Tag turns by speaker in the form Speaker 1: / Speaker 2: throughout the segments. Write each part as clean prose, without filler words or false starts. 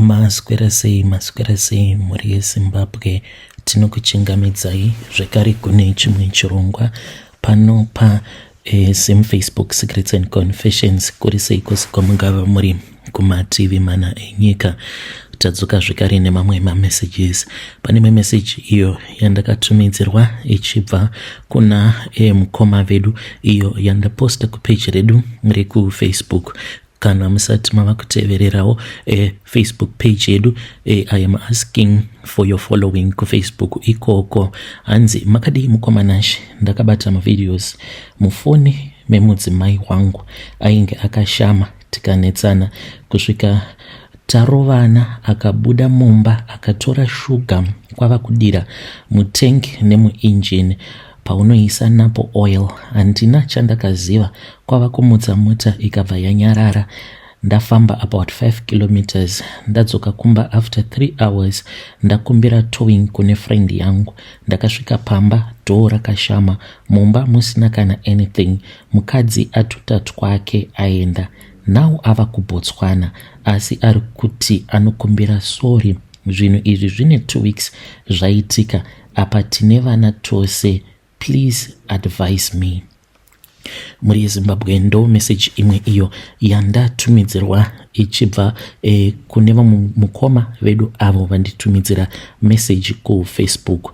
Speaker 1: Maswera sei, maswera sei mhuri yeZimbabwe. Tinokuchingamidzai zvekare kune chimwe chirongwa pano pa Zim Facebook Secrets and Confessions. Kuri sei kwose kwamungava muri kumativi mana enyika. Tadzoka zvekare nemamwe mamessages. Pane imwe message iyo yandakatumidzirwa ichibva kuna mukoma vedu iyo yandaposta kupage redu rekuFacebook. Kana musati mava kutevererawo Facebook page yedu, I am asking for your following kuFacebook ikoko. Hanzi, "Makadii mukoma Nashe? Ndakabata mavideos mufoni memudzimai wangu. Ainge akashama, tikanetsana kusvika tarovana. Akabuda mumba akatora shuga kwava kudira mutank nemuinjini paunoisa napo oil. Handina chandakaziva, kwava kumutsa mota ikabva yanyarara. Ndafamba about 5 kilometers, ndadzoka kumba after 3 hours. Ndakumbira towing kune friend yangu. Ndakasvika pamba door rakashama, mumba musina kana anything. Mukadzi atuta twake aenda. Now ava kuBotswana, asi ari kuti anokumbira sorry. Zvinhu izvi zvine 2 weeks zvaitika. Apa tine vana tose. Please advise me." Mhuri yeZimbabwe, ndo meseji imwe iyo yandatumidzirwa ichibva kune vamwe mukoma vedu avo vanditumidzira meseji kuFacebook.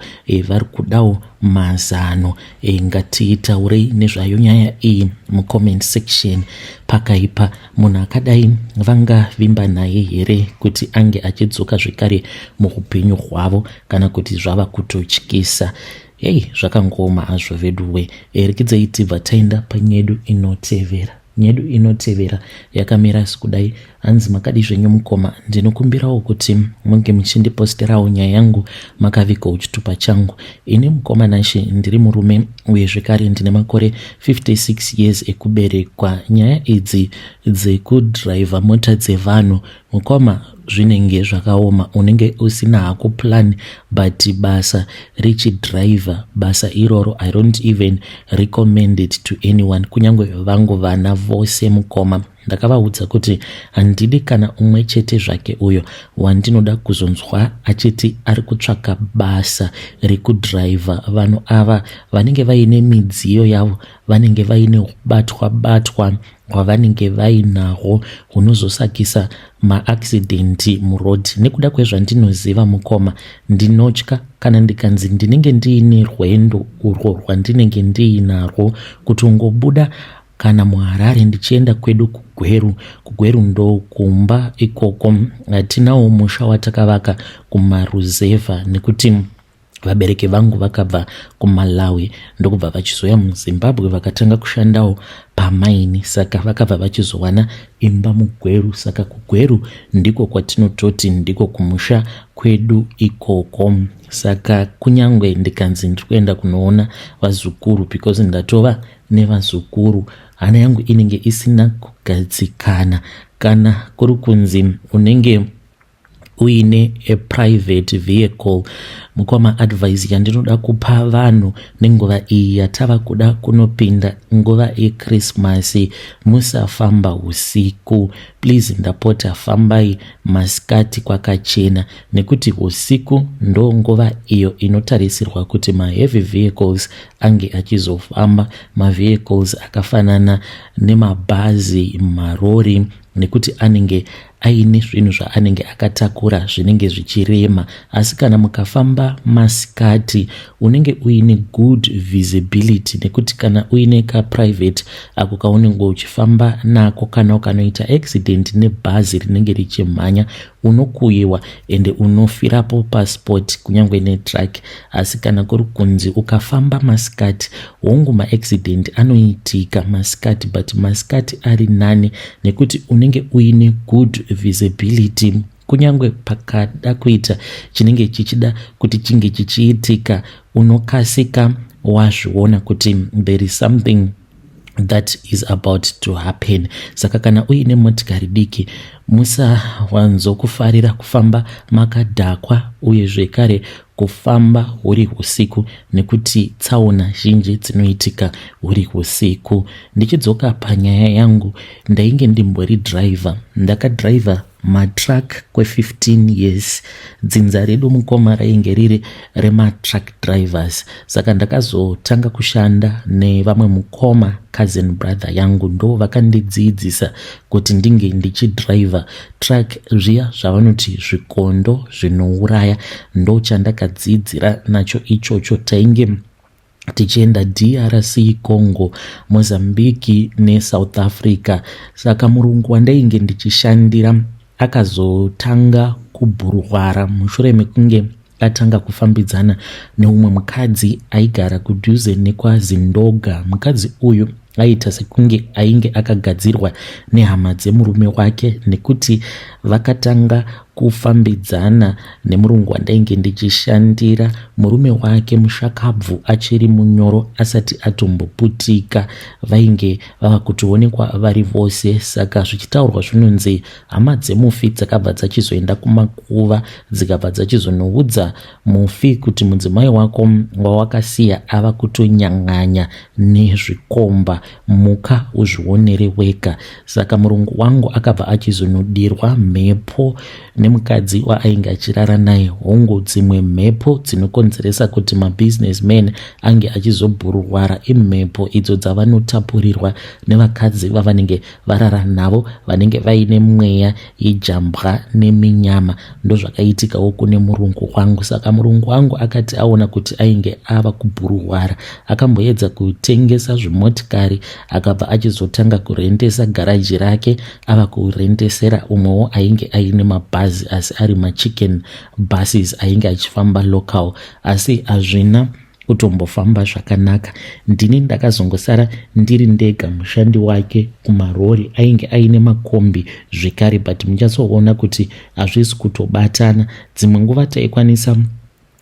Speaker 1: Vari kudawo mazano. Ngatitaurei nezvayo nyaya iyi mucomment section. Pakaipa, munhu akadai vangavimba naye here kuti ange achidzoka zvekare muupenyu hwavo, kana kuti zvava kutotyisa? Hei, zvakangoma hazvo veduwe. Rekidzai tibva taenda panyedu inotevera. Nyedu inotevera yakamira sekudai. Hanzi, "Makadi zvenyu mukoma? Ndinokumbirawo kuti munge muchindiposterawo nyaya yangu makavigawo chitupa changu. Ini mukoma Nashe, ndiri murume uye zvekare ndine makore 56 years ekuberekwa. Nyaya idzi dzekudhiraivha mota dzevanhu, mukoma, zvinenge zvakaoma. Unenge usina hako plan, but basa rechidhiraivha, basa iroro, I don't even recommend it to anyone. Kunyange vangu vana vose, mukoma, ndakavaudza kuti handidi kana umwe chete zvake uyo wandinoda kuzonzwa achiti ari kutsvaka basa rekudhiraivha. Vanhu ava vanenge vaine midziyo yavo, vanenge vaine kubatwa batwa hwavanenge vainahwo hunozosakisa maaccident muroad. Nekuda kwezvandinoziva, mukoma, ndinotya kana ndikanzi ndinenge ndiine rwendo urwo rwandinenge ndiinarwo, kutongobuda kana muHarare ndichienda kwedu kuGweru. KuGweru ndokumba ikoko. Hatinawo musha watakavaka kumaruzevha, nekuti vabereki vangu vakabva kuMalawi, ndokubva vachizoya muZimbabwe, vakatanga kushandawo pamaini, saka vakabva vachizowana imba muGweru. Saka kuGweru ndiko kwatinototi ndiko kumusha kwedu ikoko. Saka kunyange ndikanzi ndiri kuenda kunoona vazukuru, because ndatova nevazukuru, hana yangu inenge isina kugadzikana. Kana kuri kunzi unenge uine aprivate vehicle, mukoma, advice yandinoda kupa vanhu nenguva iyi yatava kuda kunopinda nguva yeChristmas, musafamba usiku, please. Ndapota, fambai masikati kwakachena, nekuti usiku ndo nguva iyo inotarisirwa kuti maheavy vehicles ange achizofamba, mavehicles akafanana nemabhazi, marori, nekuti anenge aine zvinhu zvaanenge akatakura zvinenge zvichirema. Asi kana mukafamba masikati, unenge uine good visibility, nekuti kana uine kaprivate ako kaunenge uchifamba nako, kana ukanoita accident nebhazi rinenge richimhanya, unokuyiwa ende unofirapo paspot, kunyange netruck. Asi kana kuri kunzi ukafamba masikati, hongu, maaccident anoitika masikati, but masikati ari nani nekuti unenge uine good visibility. Kunyange pakada kuita chinenge chichida kuti chinge chichiitika, unokasika wazviona kuti there is something that is about to happen. Saka kana uine motikari diki, musawanzokufarira kufamba makadhakwa, uye zvekare kufamba huri usiku, nekuti tsaona zhinji dzinoitika huri usiku. Ndichidzoka panyaya yangu, ndainge ndimbori dhiraivha. Ndakadhiraivha matruck kwe15 years. Dzinza redu mukoma rainge riri rematruck drivers, saka ndakazotanga kushanda nevamwe mukoma, cousin brother yangu, ndo vakandidzidzisa kuti ndinge ndichidriver truck, zviya zvavanoti zvikondo zvinouraya. Ndo chandakadzidzira nacho ichocho. Tainge tichienda DRC Congo, Mozambique neSouth Africa. Saka murungu wandainge ndichishandira akazotanga kubhurwara mushure mekunge atanga kufambidzana neumwe mukadzi aigara kudhuze nekwaZindoga. Mukadzi uyu aiita sekunge ainge akagadzirwa nehama dzemurume wake, nekuti vakatanga kufambidzana nemurungu wandainge ndichishandira, murume wake mushakabvu achiri munyoro, asati atomboputika. Vainge vava kutoonekwa vari vose. Saka zvichitaurwa zvinonzi hama dzemufi dzakabva dzachizoenda kumakuva, dzikabva dzachizonoudza mufi kuti mudzimai wako wawakasiya ava kutonyang'anya nezvikomba, muka uzvionere wega. Saka murungu wangu akabva achizonodirwa mhepo nemukadzi waainge achirara naye. Hongu, dzimwe mhepo dzinokonzeresa kuti mabusinessman ange achizobhurwara imhepo idzo dzavanotapurirwa nevakadzi vavanenge varara navo, vanenge vaine mweya yejambwa neminyama. Ndozvakaitikawo kune murungu wangu. Saka murungu wangu akati aona kuti ainge ava kubhuruhwara, akamboedza kutengesa zvimotikari, akabva achizotanga kurendesa garaji rake, ava kurendesera umwewo ainge aine mabhazi, asi ari machicken buses ainge achifamba local, asi hazvina kutombofamba zvakanaka. Ndini ndakazongosara ndiri ndega mushandi wake kumarori. Ainge aine makombi zvekare, but muchazoona kuti hazvisi kutobatana. Dzimwe nguva taikwanisa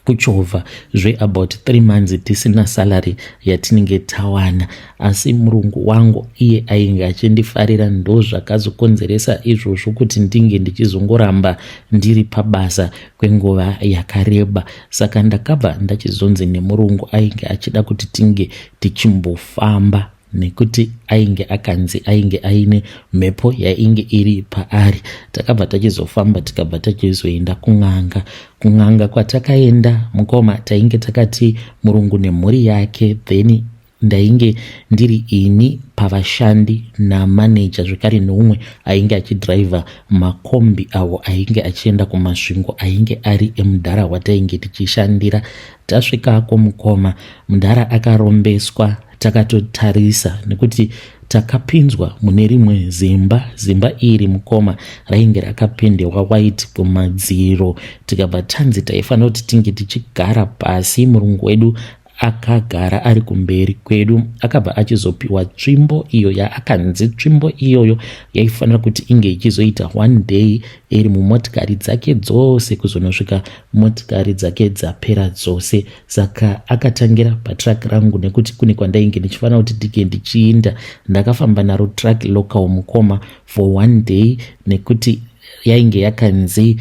Speaker 1: kuchovha zveabout 3 months tisina salary yatinenge tawana, asi murungu wangu iye ainge achindifarira. Ndo zvakazokonzeresa izvozvo kuti ndinge ndichizongoramba ndiri pabasa kwenguva yakareba. Saka ndakabva ndachizonzi nemurungu ainge achida kuti tinge tichimbofamba, nekuti ainge akanzi ainge aine mhepo yainge iri paari. Takabva tachizofamba, tikabva tachizoenda kun'anga. Kun'anga kwatakaenda mukoma, tainge takati murungu nemhuri yake, then ndainge ndiri ini pavashandi, namaneja zvekare, neumwe ainge achidhiraivha makombi awo ainge achienda kuMasvingo, ainge ari emudhara watainge tichishandira. Tasvikako mukoma, mudhara akarombeswa takatotarisa, nekuti takapinzwa mune rimwe zimba. Zimba iri mukoma rainge rakapendewa white kumadziro. Tikabva tanzi taifanira kuti tinge tichigara pasi. Murungu wedu akagara ari kumberi kwedu. Akabva achizopiwa tsvimbo iyo yaakanzi tsvimbo iyoyo yaifanira kuti inge ichizoita one day iri mumotikari dzake dzose kuzonosvika motikari dzake dzapera dzose. Saka akatangira patruck rangu, nekuti kune kwandainge ndichifanira kuti ndinge ndichiinda. Ndakafamba naro truck local mukoma for one day, nekuti yainge yakanzi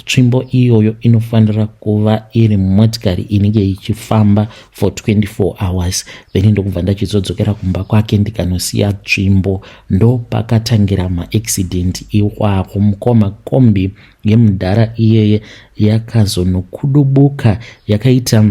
Speaker 1: tsvimbo iyoyo inofanira kuva iri mumotikari inenge ichifamba for 24 hours. Then ndokubva ndachizodzokera kumba kwake ndikanosiya tsvimbo. Ndo pakatangira maaccident iwako mukoma. Kombi yemudhara iyeye yakazonokudubuka, yakaita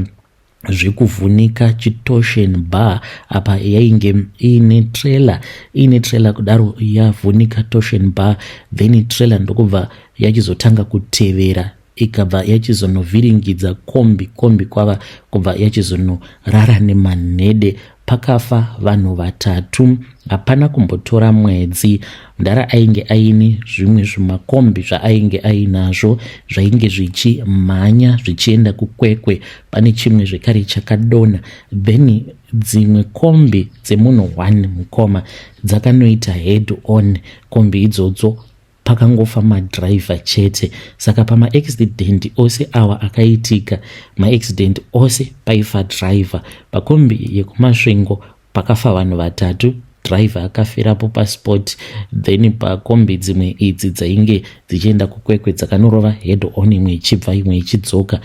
Speaker 1: zvekuvhunika chitorsion bar. Apa yainge iine trailer, iine trailer kudaro, yavhunika torsion bar, then trailer ndokubva yachizotanga kutevera, ikabva yachizonovhiringidza kombi. Kombi kwava kubva yachizonorara nemanhede, pakafa vanhu vatatu. Hapana kumbotora mwedzi, mudhara ainge aine zvimwe zvimakombi zvaainge ainazvo zvainge zvichimhanya zvichienda kuKwekwe. Pane chimwe zvekare chakadonha, then dzimwe kombi dzemunhu 1 mukoma dzakanoita head on kombi idzodzo, pakangofa madhiraivha chete. Saka pamaaccident ose awa akaitika, maaccident ose paifa dhiraivha. Pakombi yekuMasvingo pakafa vanhu vatatu, dhiraivha akafirapo paspot. Then pakombi dzimwe idzi dzainge dzichienda kuKwekwe dzakanorova head on, imwe ichibva, imwe ichidzoka,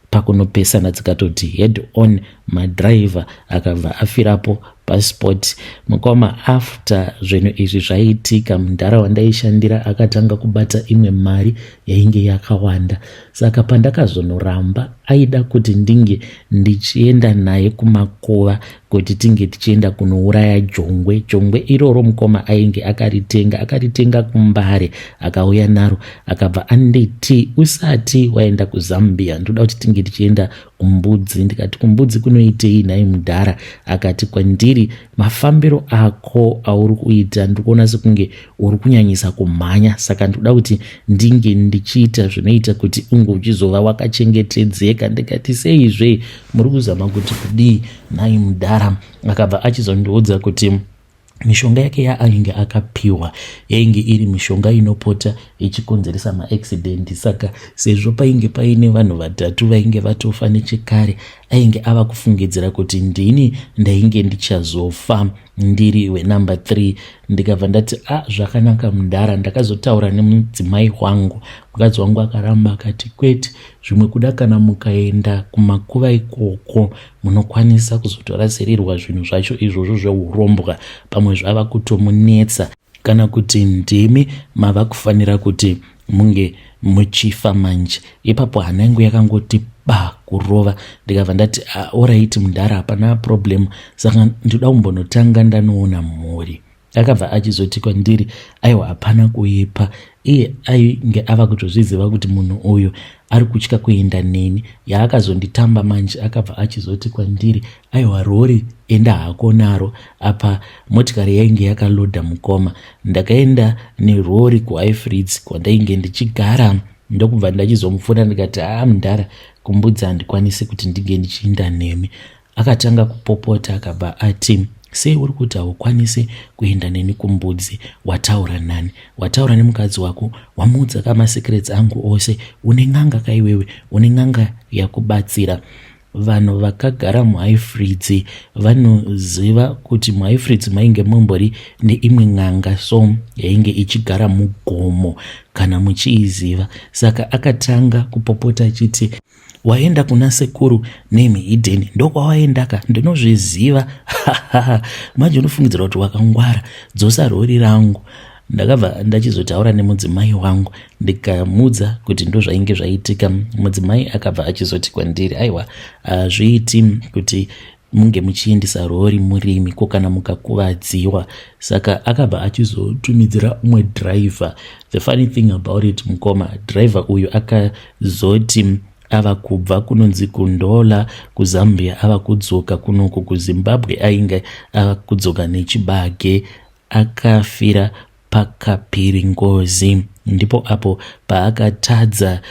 Speaker 1: pakunopesana dzikatoti head on, madhiraivha akabva afirapo. Passport mukoma. After zvinhu izvi zvaitika, mudhara wandaishandira akatanga kubata imwe mari yainge yakawanda. Saka pandakazonoramba, aida kuti ndinge ndichienda naye kumakuva kuti tinge tichienda kunouraya jongwe. Jongwe iroro, mukoma, ainge akaritenga, akaritenga kuMbare, akauya naro, akabva anditi, "Usati waenda kuZambia, ndoda kuti tinge tichienda kuMbudzi." Ndikati, "Kumbudzi kunoitei nhai mudhara?" Akati kwandiri, "Mafambiro ako auri kuita, ndiri kuona sekunge uri kunyanyisa kumhanya, saka ndikuda kuti ndinge ndichiita zvinoita kuti unge uchizova wakachengetedzeka." Ndikati, "Seizve? Muri kuzama kuti kudii nhai mudhara?" Akabva achizondiudza kuti mishonga yake yaainge akapiwa yainge iri mishonga inopota ichikonzeresa maaccident. Saka sezvo painge paine vanhu vatatu vainge vatofa nechekare, ainge ava kufungidzira kuti ndini ndainge ndichazofa ndiri wenumber 3. Ndikabva ndati, "A ah, zvakanaka mudhara." Ndakazotaura nemudzimai wangu. Mukadzi wangu akaramba, akati, "Kwete, zvimwe kuda kana mukaenda kumakuva ikoko munokwanisa kuzotorasirirwa zvinhu zvacho izvozvo zveurombwa, pamwe zvava kutomunetsa, kana kuti ndimi mava kufanira kuti munge muchifa manje." Ipapo hana yangu yakangoti ba kurova. Ndikabva ndati, "Alright mudhara, hapana problem. Saka ndoda kumbonotanga ndanoona mhuri." Akabva achizoti kwandiri, "Aiwa, hapana kuipa." Iye ainge ava kutozviziva kuti munhu uyu ari kutya kuenda neni. Yaakazonditamba manje, akabva achizoti kwandiri, "Aiwa, rori enda hako naro." Apa motikari yainge yakalodha, mukoma. Ndakaenda nerori kuHighfields kwandainge ndichigara, ndokubva ndachizomupfuura. Ndikati, "Aa mudhara, kuMbudzi handikwanisi kuti ndinge ndichiinda nemi." Akatanga kupopota, akabva ati, "Sei uri kuti haukwanisi kuenda neni kuMbudzi? Wataura nani? Wataura nemukadzi wako? Wamuudza kamasecrets angu ose? Une n'anga kaiwewe? Une n'anga yakubatsira?" Vanhu vakagara muHighfields vanoziva kuti muHighfields mainge mumbori neimwe n'anga, so yainge ichigara mugomo, kana muchiiziva. Saka akatanga kupopota achiti, "Waenda kuna sekuru nemuhidheni, ndokwawaendaka, ndinozviziva. Manje unofungidzira kuti wakangwara. Dzosa rori rangu." Ndakabva ndachizotaura nemudzimai wangu, ndikamuudza kuti ndozvainge zvaitika. Mudzimai akabva achizoti kwandiri, "Aiwa, hazviiti kuti munge muchiendesa rori murimi, ko kana mukakuvadziwa?" Saka akabva achizotumidzira umwe driver. The funny thing about it, mukoma, driver uyu akazoti ava kubva kunonzi kuNdola kuZambia, ava kudzoka kunoku kuZimbabwe, ainge ava kudzoka nechibage, akafira pakapiri ngozi. Ndipo apo paakatadza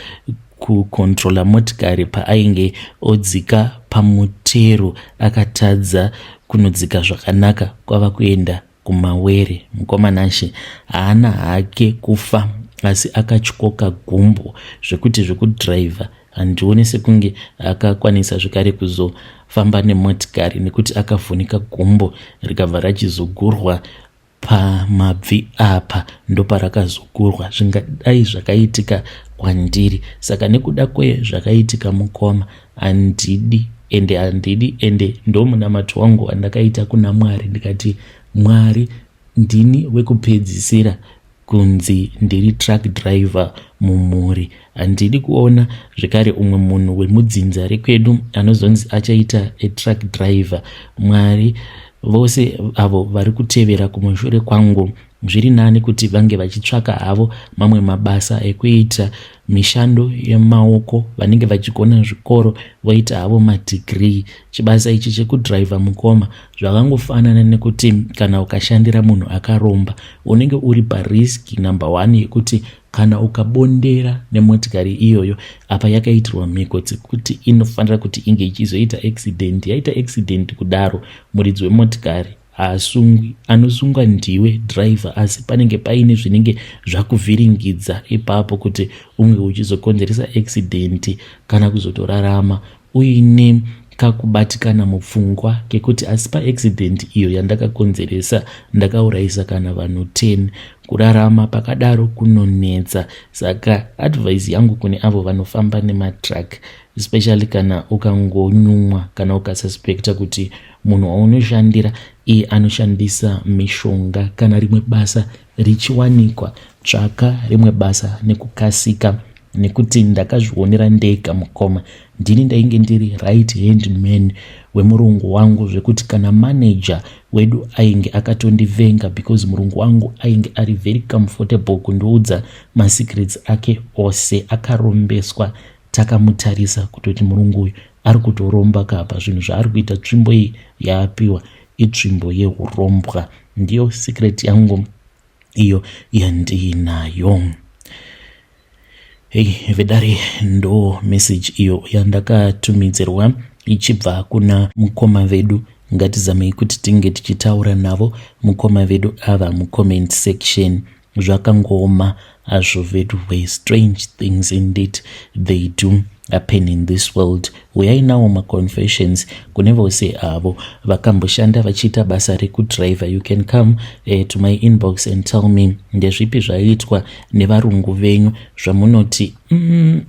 Speaker 1: kukontrola motikari paainge odzika pamutero, akatadza kunodzika zvakanaka, kwava kuenda kumawere. Mukomanashe haana hake kufa, asi akatyoka gumbo zvekuti zvekudhiraivha handioni sekunge akakwanisa zvekare kuzofamba nemotikari, nekuti akavhunika gumbo rikabva rachizogurwa pamabvi apa, ndoparakazogurwa. Zvingadai zvakaitika kwandiri. Saka nekuda kwezvakaitika, mukoma, handidi, ende handidi, ende ndomunamato wangu wandakaita kuna Mwari. Ndikati, "Mwari, ndini wekupedzisira kunzi ndiri truck driver mumhuri. Handidi kuona zvekare umwe munhu wemudzinza rekwedu anozonzi achaita atruck driver. Mwari, vose avo vari kutevera kumashure kwangu, zviri nani kuti vange vachitsvaka havo mamwe mabasa ekuita, mishando yemaoko. Vanenge vachigona zvikoro voita havo madhigiri. Chibasa ichi chekudhiraivha, mukoma, zvakangofanana nekuti kana ukashandira munhu akaromba, unenge uri parisk number one yekuti kana ukabondera nemotikari iyoyo, apa yakaitirwa mhiko dzekuti inofanira kuti inge ichizoita accident. Yaita accident kudaro, muridzi wemotikari haasungwi, anosungwa ndiwe driver. Asi panenge paine zvinenge zvakuvhiringidza ipapo kuti unge uchizokonzeresa accident, kana kuzotorarama uine kakubatikana mupfungwa kekuti asi paaccident iyo yandakakonzeresa ndakaurayisa kana vanhu 10. Kurarama pakadaro kunonetsa. Saka advice yangu kune avo vanofamba nematruck, especially kana ukangonyumwa, kana ukasuspecta kuti munhu waunoshandira Iye anoshandisa mishonga. Kana rimwe basa richiwanikwa, tsvaka rimwe basa nekukasika nekuti ndakazvionera ndega mukoma. Ndini ndainge ndiri right hand man wemurungu wangu zvekuti kana manager wedu ainge akatondivenga because murungu wangu ainge ari very comfortable kundiudza masecrets ake ose. Akarombeswa takamutarisa kutoti murungu uyu ari kutoromba kapa zvinhu zvaari kuita. Tsvimbo iyi yaapiwa itsvimbo yehurombwa. Ndiyo secret yangu iyo yandiinayo. Hei vedare, ndo message iyo yandakatumidzirwa ichibva kuna mukoma vedu. Ngatizamei kuti tinge tichitaura navo mukoma vedu ava mucomment section. Zvakangooma hazvo vedu we. Strange things indeed, they do happen in this world. Uyai nawo maconfessions kune vose avo vakamboshanda vachiita basa rekudriver. You can come to my inbox and tell me ndezvipi zvaiitwa nevarungu venyu zvamunoti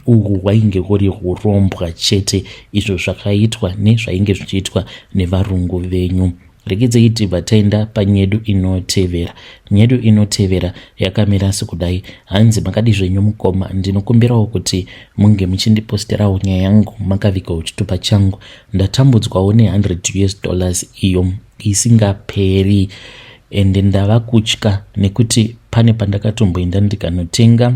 Speaker 1: uhu hwainge huri urombwa chete, izvo zvakaitwa nezvainge zvichiitwa nevarungu venyu. Regedzei tibva taenda panyedu inotevera. Nyedu inotevera yakamira sekudai. Hanzi, "Makadi zvenyu mukoma? Ndinokumbirawo kuti munge muchindiposterawo nyaya yangu makavigawo chitupa changu. Ndatambudzwawo ne100 US dollars iyo isingaperi, ende ndava kutya nekuti pane pandakatomboenda ndikanotenga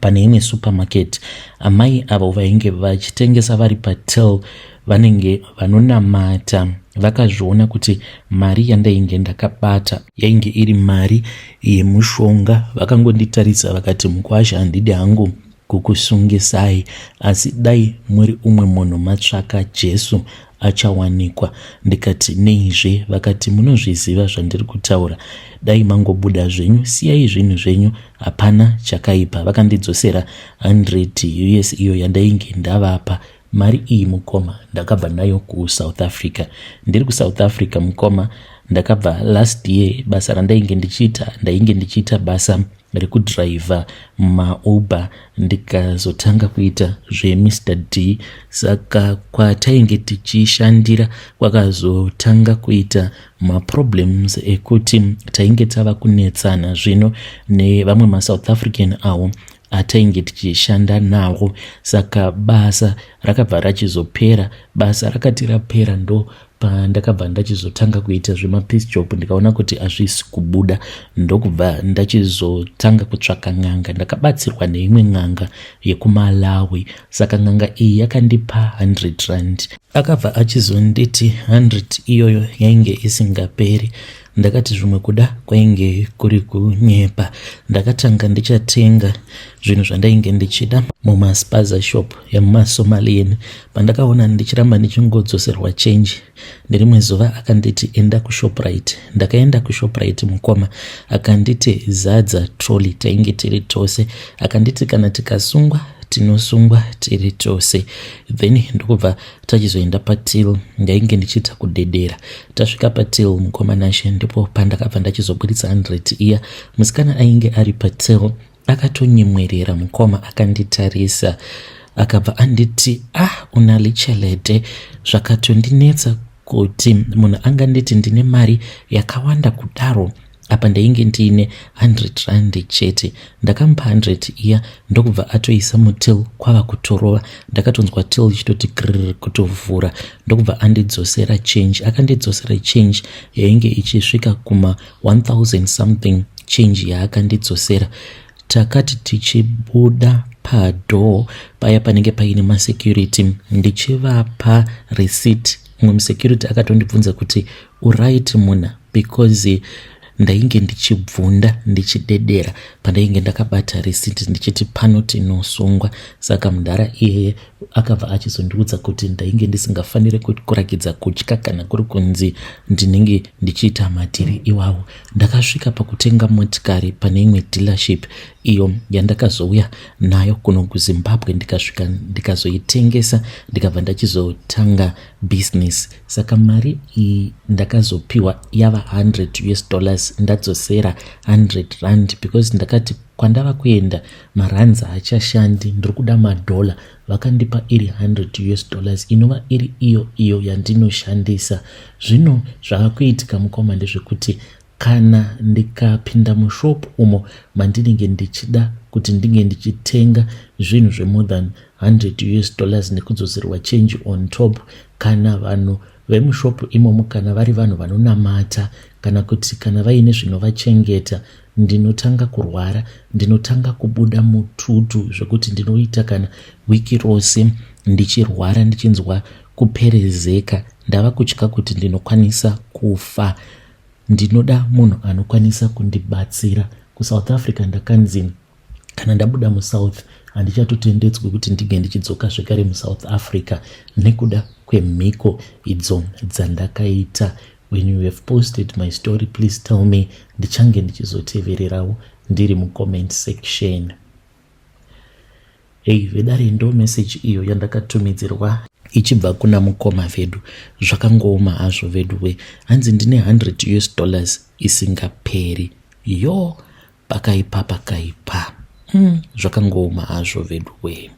Speaker 1: pane imwe supermarket. Amai avo vainge vachitengesa vari patel vanenge vanonamata vakazviona kuti mari yandainge ndakabata yainge iri mari yemushonga. Vakangonditarisa vakati, 'Mukwasha, handidi hangu kukusungisai, asi dai muri umwe munhu matsvaka Jesu achawanikwa.' Ndikati, 'Neizve?' Vakati, 'Munozviziva zvandiri kutaura. Dai mangobuda zvenyu, siyai zvinhu zvenyu, hapana chakaipa.' Vakandidzosera 100 US iyo yandainge ndavapa. Mari iyi mukoma, ndakabva nayo kuSouth Africa. Ndiri kuSouth Africa mukoma, ndakabva last year. Basa randainge ndichiita, ndainge ndichiita basa rekudhiraivha maUber, ndikazotanga kuita zveMr D. Saka kwatainge tichishandira kwakazotanga kuita maproblems ekuti tainge tava kunetsana zvino nevamwe maSouth African avo atainge tichishanda nawo. Saka basa rakabva rachizopera. Basa rakati rapera, ndo pandakabva ndachizotanga kuita zvemapiece job. Ndikaona kuti hazvisi kubuda, ndokubva ndachizotanga kutsvaka n'anga. Ndakabatsirwa neimwe n'anga yekuMalawi. Saka n'anga iyi yakandipa 100 rand. Akabva achizonditi 100 iyoyo yainge isingaperi. Ndakati zvimwe kuda kwainge kuri kunyepa. Ndakatanga ndichatenga zvinhu zvandainge ndichida mumaspaza shop yemumasomalian. Pandakaona ndichiramba ndichingodzoserwa change, nerimwe zuva akanditi, 'Enda kuShoprite.' Ndakaenda kuShoprite mukoma. Akanditi, 'Zadza trolley.' Tainge tiri tose. Akanditi kana tikasungwa, tinosungwa tiri tose. Then ndokubva tachizoenda patill. Ndainge ndichiita kudedera. Tasvika patill mukoma Nashe, ndipo pandakabva ndachizobuditsa 100 iya. Musikana ainge ari patill akatonyemwerera mukoma, akanditarisa, akabva anditi, 'Ah, una lichelete.' Zvakatondinetsa kuti munhu anganditi ndine mari yakawanda kudaro, apa ndainge ndiine 100 rand chete. Ndakamupa 100 iya, ndokubva atoisa mutill, kwava kutorova. Ndakatonzwa till ichitoti grr, kutovhura, ndokubva andidzosera change. Akandidzosera change yainge ichisvika kuma 1000 something, change yaakandidzosera. Takati tichibuda padoor paya panenge paine masecurity, ndichivapa receipt, mumwe musecurity akatondibvunza kuti, 'Uright muna?' because ndainge ndichibvunda, ndichidedera pandainge ndakabata receipt, ndichiti pano tinosungwa. Saka mudhara iyeye akabva achizondiudza kuti ndainge ndisingafaniri kurakidza kutya kana kuri kunzi ndinenge ndichiita madhiri iwawo. Ndakasvika pakutenga motikari pane imwe dealership. iyo yandakazouya nayo kuno kuZimbabwe, ndikasvika ndikazoitengesa, ndikabva ndachizotanga business. Saka mari iyi ndakazopiwa yava 100 US dollars, ndadzosera 100 rand because ndakati kwandava kuenda marands haachashandi, ndiri kuda madhola. Vakandipa iri 100 US dollars, inova iri iyo iyo yandinoshandisa. Zvino zvava kuitika, mukoma, ndezvekuti kana ndikapinda mushop umo mandinenge ndichida kuti ndinge ndichitenga zvinhu zvemore than 100 US dollars nekudzoserwa change on top, kana vanhu vemushopu imomo, kana vari vanhu vanonamata kana kuti kana vaine zvinovachengeta, ndinotanga kurwara, ndinotanga kubuda mututu zvekuti ndinoita kana wiki rose ndichirwara, ndichinzwa kuperezeka. Ndava kutya kuti ndinokwanisa kufa. Ndinoda munhu anokwanisa kundibatsira. KuSouth Africa ndakanzi kana ndabuda muSouth handichatotendedzwi kuti ndinge ndichidzoka zvekare muSouth Africa nekuda kwemhiko idzo dzandakaita. When you have posted my story, please tell me. Ndichange ndichizotevererawo ndiri mucomment section. Hei vedare, ndo meseji iyo yandakatumidzirwa ichibva kuna mukoma vedu. Zvakangooma hazvo vedu we. Hanzi ndine 100 US dollars isingaperi. Yo, pakaipa, pakaipa. Zvakangooma hazvo vedu we.